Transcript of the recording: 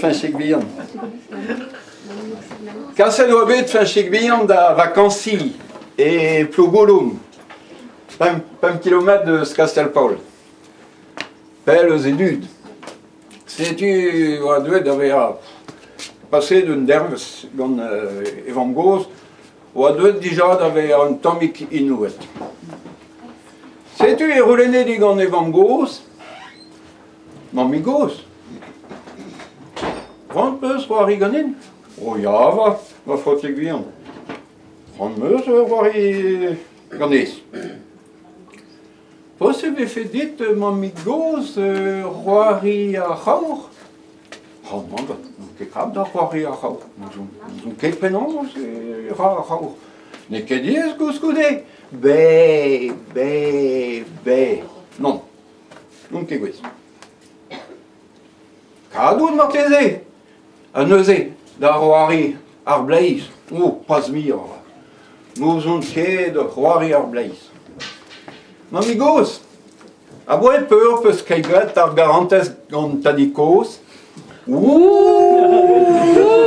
Feñchig bihan. Kaset oa bet Feñchig bihan da vakañsiñ e Plougouloum, 5 kilometr eus Kastell-Paol. Pell eus e dud. Setu oa deuet da vezañ paseet un dervezh gant e vamm-gozh, oa deuet dija da vezañ un tammig inouet. Setu e c'houlenne digant e vamm-gozh Mammig-gozh, c'hoant 'peus c'hoari ganin? O ya 'vat, ma faotrig vihan. C'hoant 'm eus c'hoari ganez. Posubl e vefe dit, mammig-gozh, c'hoari ar c'haour? Oh nann 'vat, n'on ket kap da c'hoari ar c'haour. N'ouzon ket penaos e ra ar c'haour. N'eo ket diaes koulskoude. Be, be, be. Nann. N'on ket gouest. Kadout marteze Ha neuze, da c'hoari ar bleiz. Oh, pas muioc'h. N'ouzon ket c'hoari ar bleiz. Mammig-gozh, aboe peur 'peus ket graet ar garantez gant tadig-kozh? Ouh!